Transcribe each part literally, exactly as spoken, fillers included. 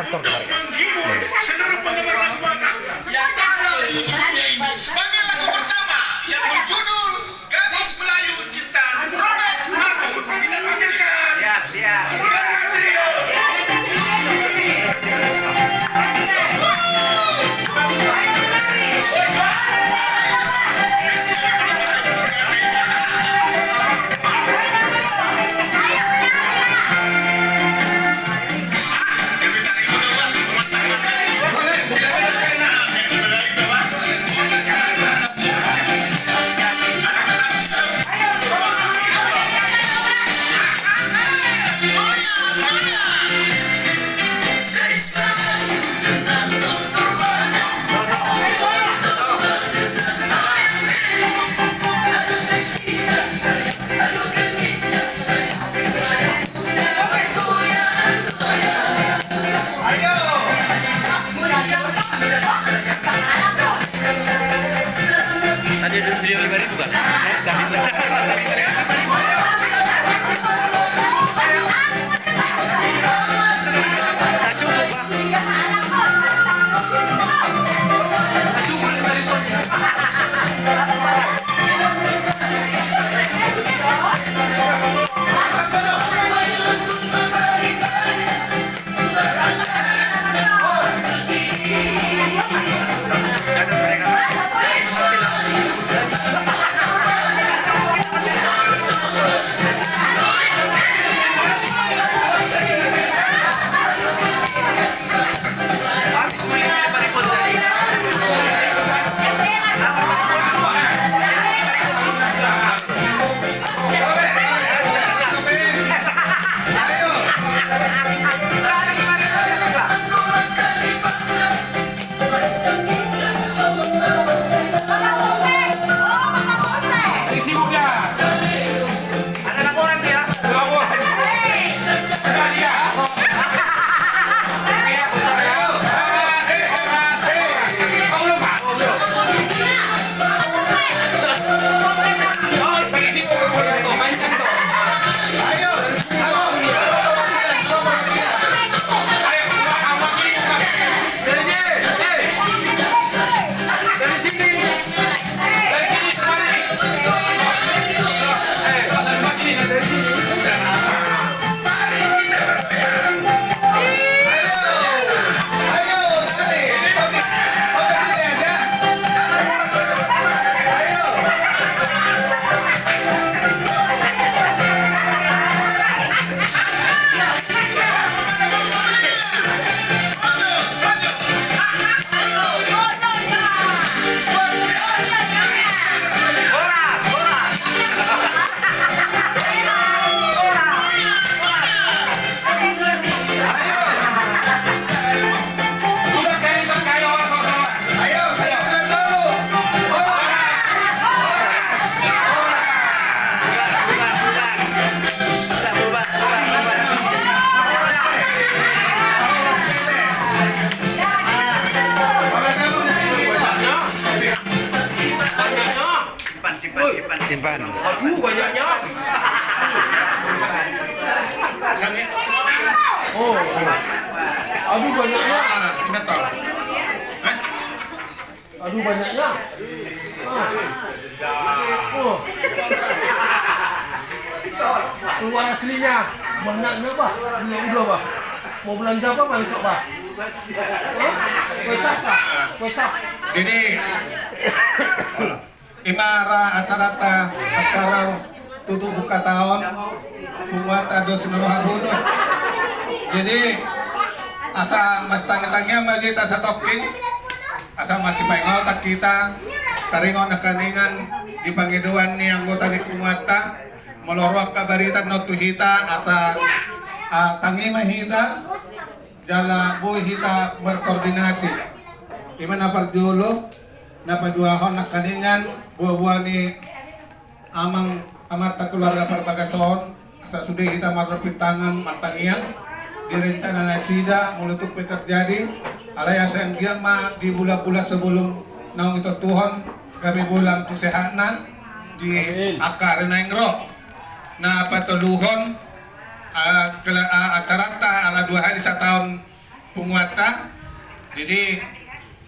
Untuk menghibur seluruh penggemar lagu Batak yang ada di dunia ini. Sebagai lagu pertama yang berjudul Gadis Melayu ciptaan Robert Margun, kita panggilkan Siap, siap. Trio. Tadi ada video lima ribu kan? Tak cukup, Pak. Simpan, simpan, simpan. Aduh, banyaknya. Oh, oh. Aduh, banyaknya. Ah, ingat tau. Hah? Aduh, banyaknya. Ah. Oh. Uang aslinya banyaknya, Bah. Iya, udah, Bah. Mau belanja apa, Bah, besok, Bah? Hah? Kecap, Bah. Kecap. Jadi, ima ra acaranta, acara tutup buka taon, punguanta dos na roha bodo. Jadi, asa masitangiang-tangiang ma hita satongkin, asa masipaingotan hita, taringot nangkiningan di pangidoan ni anggota ni punguanta, molo ro angka barita na on tu hita, asa, ah, tangi ma hita, jala boi hita markoordinasi. Ima na parjolo, na paduahon nangkiningan, boa-boa ni amang amanta keluarga Parbagas on, asa sude hita marlompit tangan martangiang, di rencana nasida, molo tung pe terjadi, alai asa anggiat ma di bulan-bulan sebelum naung ditontuhon, gabe bolam tu sehatna, di Amin. Angka ari naeng ro. Na patoluhon, ah, kela-, ah, acaranta ala dua hali sataon punguanta. Jadi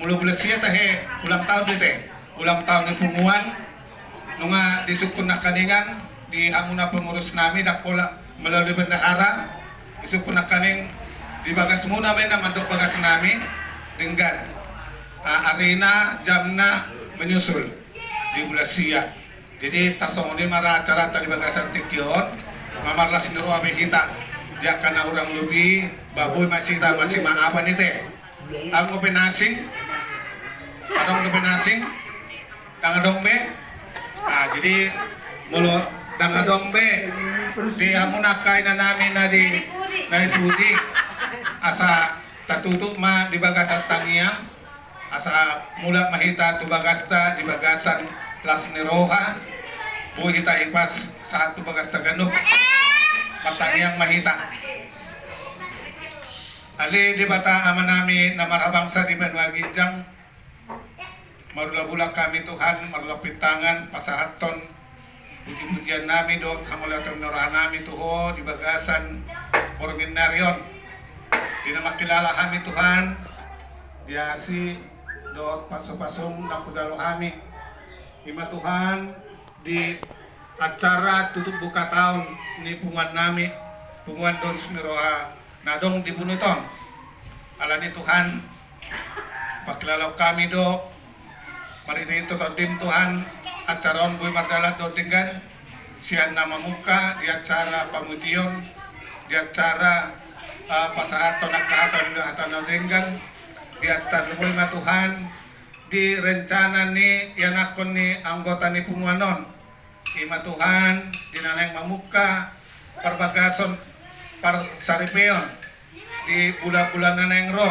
molo bulan sia tahe ulang tahun do i te, ulang tahun ni punguan. Nunga disungkun nangkaningan di hamuna pengurus nami, ndang pola melalui bendahara, disungkun nangkaning di bagasmuna ma inna mandok bagas nami denggan. Ah, arina jamna menyusul di bulan sia. Jadi tarsongon i ma ra acaranta di bagasan tingki on. Mamarlas ni roha be hita di angka na hurang lobi, ba boi ma hita masimaafan i te. Anggo pe na asing, adong dope na asing, ndang adong be. Ah, jadi molo ndang adong be di hamuna angka ina nami na di, na di pudi, asa tatutup ma di bagasan tangiang. Asa mulak ma hita tu bagasta di bagasan las ni roha, boi hita hipas sahat tu bagasta ganup. Martangiang ma hita. Ale Debata Amanami na marhabangsa di banua ginjang, marhulahula hami Tuhan, marlompit tangan pasahathon pujipujian nami dohot hamauliateon ni roha nami tu Ho di bagasan borngin ni ari on. Di na mangkilala hami Tuhan, di asi dohot pasupasum na hujalo hami. I ma Tuhan, di acara tutup buka taon ni punguan nami, Punguan Dos ni Roha na adong di Bunut on. Alani Tuhan, pangkilalahon hami do, marhitehite Tondim Tuhan, acara on boi mardalan dohot denggan, sian na mamungka di acara pamujion, di acara, eh, pasahathon angka hata, hata na denggan, di acara boi ma Tuhan, di rencana ni ianakhon ni anggota ni punguan on. I ma Tuhan, di na naeng mamungka parbagason parsaripeon di bulan-bulan na naeng ro.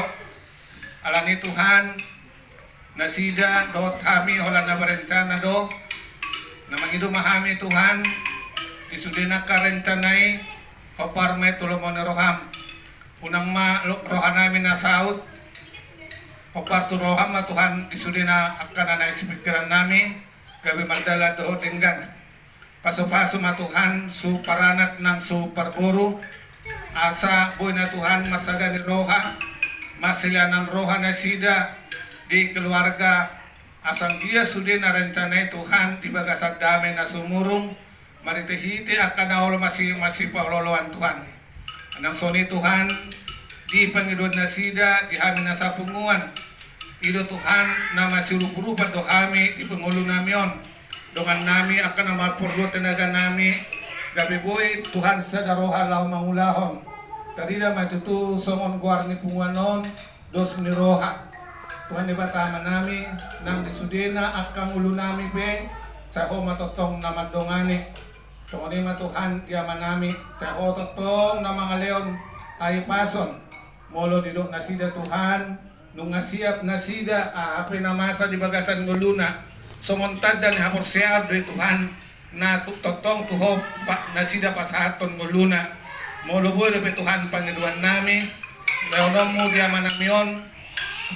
Alani Tuhan, nasida dohot hami holan na berencana do. Na mangido ma hami Tuhan, di sudena angka rencana i, hombar ma i tu lomo ni roham. Unang ma lo-, roha nami na saut, hombar tu roham ma Tuhan di sudena angka na naeng sipikiran nami, gabe mardalan dohot denggan. Pasupasu ma Tuhan suhut paranak nang suhut parboru, asa boi na Tuhan marsada ni roha, marsilanan roha nasida di keluarga, asa anggiat sudena rencana i Tuhan di bagasan dame na sumurung, marhitehite angka na olo masi-, masipaolooloan Tuhan. Nang songon i Tuhan, di pangidoan nasida di hami na sapunguan, i do Tuhan na masiurupurupan do hami di pangolu nami on, dongan nami angka na marporlu tenaga nami, gabe boi Tuhan sada roha laho mangulahon. Tarida ma tutu songon goar ni punguan on, Dos ni Roha. Tuhan Debata Amanami, nang di sudena angka ngolu nami pe, sai Ho ma tongtong na mandongani. Songon i ma Tuhan di amanami, sai Ho tongtong na mangalehon hahipason. Molo didok nasida Tuhan, nunga siap nasida, aha pe na masa di bagasan ngoluna. Songon tanda ni haporseaon do i Tuhan, na tu-, tongtong tu Ho pa-, nasida pasahathon ngoluna. Molo boi dope Tuhan pangidoan nami, lehononmu di amanami on,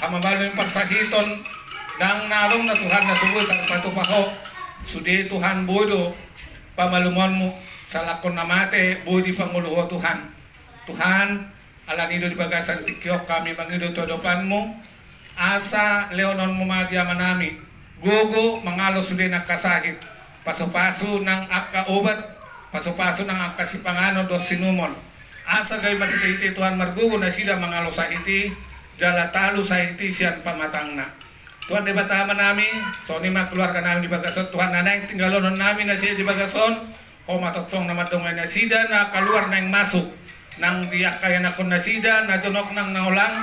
hamabalun parsahiton, ndang na adong na Tuhan na so boi tarpatupa Ho. Sude Tuhan boi do pamalumonmu, salangkon na mate boi dipangolu Ho Tuhan. Tuhan, alani i do di bagasan tingki on hami mangido tu adopanmu, asa lehononmu ma di amanami gogo mangalo sude na angka sahit, pasupasu nang angka obat, pasupasu nang angka sipanganon dohot siinumon, asa gabe marhitehite Tuhan margogo nasida mangalo sahit i, jala talu sahit i sian pamatangna. Tuhan Debata Amanami, songon i ma keluarga nami di bagas on Tuhan, na naeng tinggalonon nami nasida di bagas on, Ho ma tongtong na mandongani nasida na kaluar naeng masuk. Nang di angka ianakhon nasida na jonok nang na holang,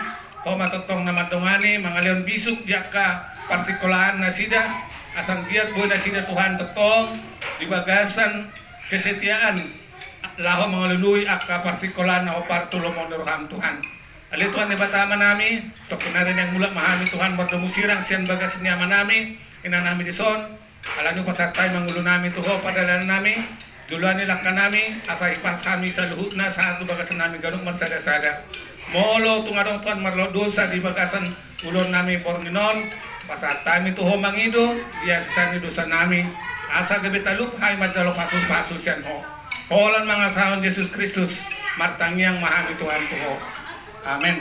Ho ma tongtong na mandongani, mangalehon bisuk di angka parsikolaan nasida, asa anggiat boi nasida Tuhan tongtong di bagasan kesetiaan laho mangalului angka parsikolaan na hombar tu lomo ni roham Tuhan. Ale Tuhan Debata Amanami, satongkin nari naeng mulak ma hami Tuhan mardomu sirang sian bagas ni amanami, inanami dison, alani hupasahat hami ma ngolunami tu Ho, pardalanan nami, joloan ni langka nami, asa hipas hami saluhutna sahat tu bagas nami ganup marsadasada. Molo tung adong Tuhan marlaok dosa di bagasan ulaon nami borngin on, pasahat hami tu Ho mangido di hasesaan ni dosa nami, asa gabe talup hami manjalo pasupasu sian Ho. Holan mangasahon Jesus Kristus, martangiang ma hami Tuhan tu Ho. Amen.